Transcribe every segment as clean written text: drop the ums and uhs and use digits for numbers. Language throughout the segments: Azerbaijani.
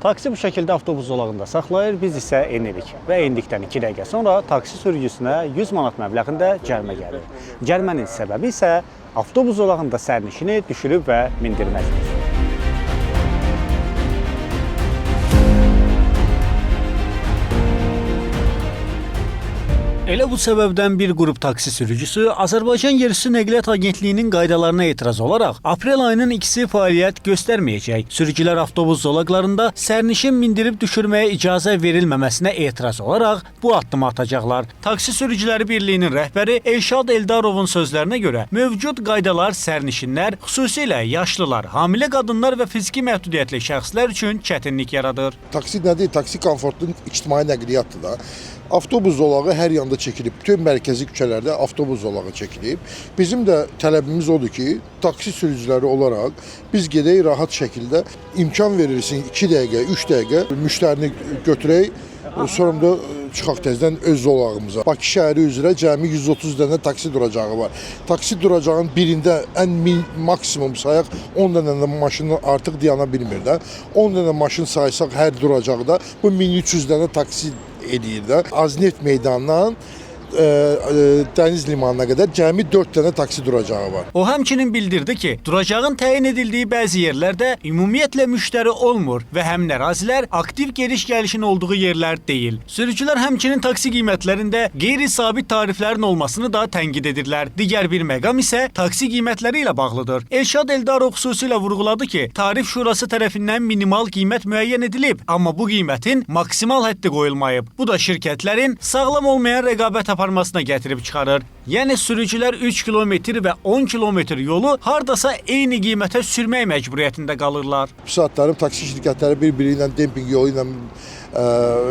Taksi bu şəkildə avtobus zolağında saxlayır, biz isə enirik və endikdən 2 dəqiqə sonra taksi sürücüsünə 100 manat məbləğində cərimə gəlir. Cərimənin səbəbi isə avtobus zolağında sərnişini düşürüb və mindirməkdir. Elə bu səbəbdən bir qrup taksi sürücüsü Azərbaycan Yerüstü Nəqliyyat Agentliyinin qaydalarına etiraz olaraq aprel ayının 2-si fəaliyyət göstərməyəcək. Sürücülər avtobus zolaqlarında sərnişin mindirib düşürməyə icazə verilməməsinə etiraz olaraq bu addımı atacaqlar. Taksi Sürücüləri Birliyinin rəhbəri Elşad Eldarovun sözlərinə görə mövcud qaydalar sərnişinlər, xüsusilə yaşlılar, hamilə qadınlar və fiziki məhdudiyyətli şəxslər üçün çətinlik yaradır. Taksi nədir? Taksi komfortlu ictimai nəqliyyatdır da. Avtobus zolağı hər yanda çəkilib. Bütün mərkəzi küçələrdə avtobus zolağı çəkilib. Bizim də tələbimiz odur ki, taksi sürücüləri olaraq biz gedək rahat şəkildə imkan verilsin 2 dəqiqə, 3 dəqiqə müştərini götürək, sonra da çıxaq təzədən öz zolağımıza. Bakı şəhəri üzrə cəmi 130 dənə taksi duracağı var. Taksi duracağın birində ən maksimum sayaq 10 dənə də maşından artıq dayana bilmir də. 10 dənə maşın saysaq hər duracaqda bu 1300 dənə taksi eləyir də. Azneft meydanından Dəniz limanına qədər cəmi 4 dənə taksi duracağı var. O həmçinin bildirdi ki, duracağın təyin edildiyi bəzi yerlərdə ümumiyyətlə müştəri olmur və həmin ərazilər aktiv gediş-gəlişin olduğu yerlər deyil. Sürücülər həmçinin taksi qiymətlərində qeyri-sabit tariflərin olmasını da tənqid edirlər. Digər bir məqam isə taksi qiymətləri ilə bağlıdır. Elşad Eldarov xüsusilə vurğuladı ki, Tarif Şurası tərəfindən minimal qiymət müəyyən edilib, amma bu qiymətin maksimal həddi qoyulmayıb. Bu da şirkətlərin sağlam olmayan rəqabət aparmasına gətirib çıxarır. Yəni sürücülər 3 kilometr və 10 kilometr yolu hardasa eyni qiymətə sürmək məcburiyyətində qalırlar. Bu saatların taksi şirkətləri bir-biri ilə dempinq yolu ilə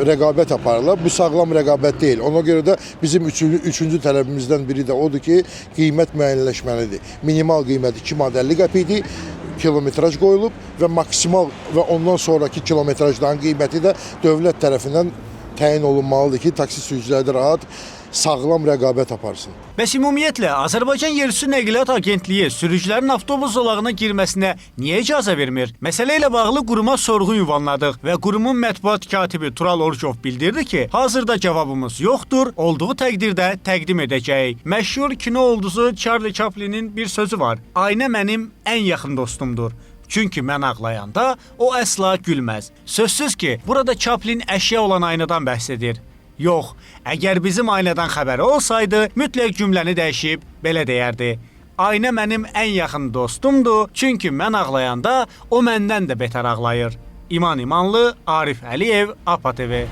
rəqabət aparırlar. Bu sağlam rəqabət deyil. Ona görə də bizim üçüncü tələbimizdən biri də odur ki, qiymət müəyyənləşməlidir. Minimal qiymət 2 manat 50 qəpikdir, kilometraj qoyulub və maksimal və ondan sonrakı kilometrajların qiyməti də dövlət tərəfindən təyin olunmalıdır ki, taksi sürücüləri də rahat, sağlam rəqabət aparsın. Bəs ümumiyyətlə Azərbaycan Yerüstü Nəqliyyat Agentliyi sürücülərin avtobus zolağına girməsinə niyə icazə vermir? Məsələ ilə bağlı quruma sorğu ünvanladıq və qurumun mətbuat katibi Tural Orucov bildirdi ki, hazırda cavabımız yoxdur, olduğu təqdirdə təqdim edəcəyik. Məşhur kino ulduzu Charlie Chaplin'in bir sözü var. Ayna mənim ən yaxın dostumdur. Çünki mən ağlayanda o əsla gülməz. Sözsüz ki, burada Chaplin əşya olan aynadan bəhs edir. Yox, əgər bizim aynadan xəbəri olsaydı, mütləq cümləni dəyişib belə deyərdi. Ayna mənim ən yaxın dostumdur, çünki mən ağlayanda o məndən də betər ağlayır. İman İmanlı, Arif Əliyev, APA TV.